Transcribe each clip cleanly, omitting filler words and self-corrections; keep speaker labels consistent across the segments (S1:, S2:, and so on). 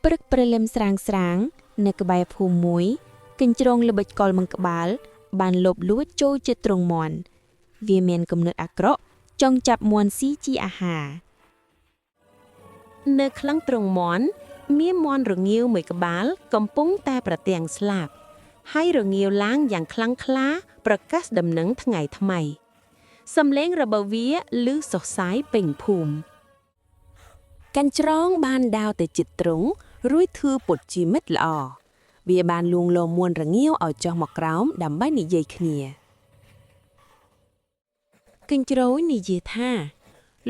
S1: ព្រឹកព្រលឹមស្រាងស្រាង នៅក្បែរភូមិមួយកញ្ជ្រោងល្បិចកលមួយក្បាល បានលបលួចចូលចិត្តទ្រុងមាន់វាមានគំនិតអាក្រក់ចង់ចាប់មាន់ស៊ីជាអាហារ
S2: នៅក្នុងទ្រុងមាន់មានមាន់រងាវមួយក្បាលកំពុងតែប្រទាំងស្លាប់ហើយរងាវឡើងយ៉ាងខ្លាំងក្លាប្រកាសដំណឹងថ្ងៃថ្មី សំឡេងរបស់វាឮសុះសាយពេញភូមិកញ្ច្រងបានដាវទៅចិត្តទ្រុងរួចធ្វើពុតជាមិត្តល្អវាបានលួងលោមមាន់រងាវឲ្យចុះមកក្រោមដើម្បីនិយាយគ្នា
S1: កញ្ជ្រោងនិយាយថា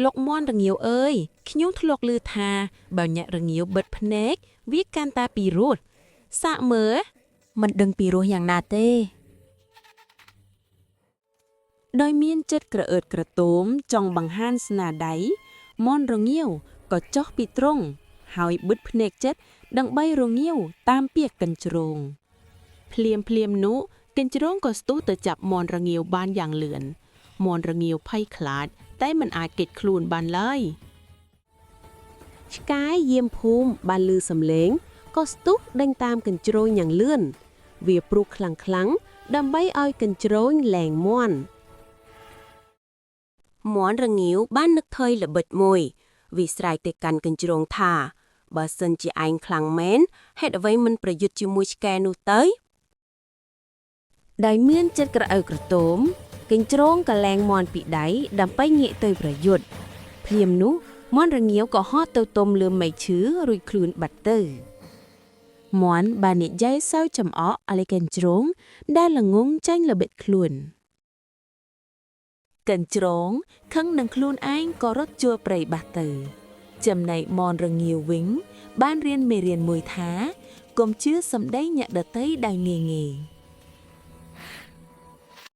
S1: លោកមន់រងាវអើយខ្ញុំធ្លាប់ឮថាបើអ្នករងាវបិទភ្នែកវាកាន់តែពីរោះសាកមើល
S3: មិនដឹងពីរោះយ៉ាងណាទេ
S1: ដោយមានចិត្តក្រអឺតក្រទមចង់បង្ហាញស្នាដៃមន់រងាវក៏ចុះពីទ្រុងហើយបិទភ្នែកចិត្តដើម្បីរងាវតាមពាក្យកញ្ជ្រោង
S2: ភ្លាមភ្លាមនោះកញ្ជ្រោងក៏ស្ទុះទៅចាប់មាន់រងាវបានយ៉ាងលឿនមាន់រងាវភ័យខ្លាច តែមិនអាចគេចខ្លួនបានឡើយឆ្កែយាមភូមិបានលឺសំឡេងក៏ស្ទុះដេញតាមកញ្ជ្រោងយ៉ាងលឿនវាព្រុសខ្លាំងខ្លាំងៗដើម្បីឲ្យកញ្ជ្រោងលែងមាន់
S3: មាន់រងាវបាននឹកថយល្បិចមួយវាស្រែកទៅកាន់កញ្ជ្រោងថាបើសិនជាឯងខ្លាំងមែនហេតុអ្វីមិនប្រយុទ្ធជាមួយឆ្កែនោះទៅ
S1: ដោយមានចិត្តក្រអៅក្រទម កញ្ជ្រោងក៏លែងមន់ពីដៃដើម្បីងាកទៅប្រយុទ្ធភ្លាមនោះមន់រងាវក៏ហោះទៅទុំលើមែកឈើរួចខ្លួនបាត់ទៅមន់បាននិយាយសើចចំអកឲ្យកញ្ជ្រោងដែលល្ងងចាញ់ល្បិចខ្លួន កញ្ជ្រោងខឹងនឹងខ្លួនឯងក៏រត់ជួលព្រៃបាត់ទៅ ចំណែកមនរងាវវិញ បានរៀនមេរៀនមួយថាកុំជឿសម្ដីអ្នកដទៃដោយងាយៗ។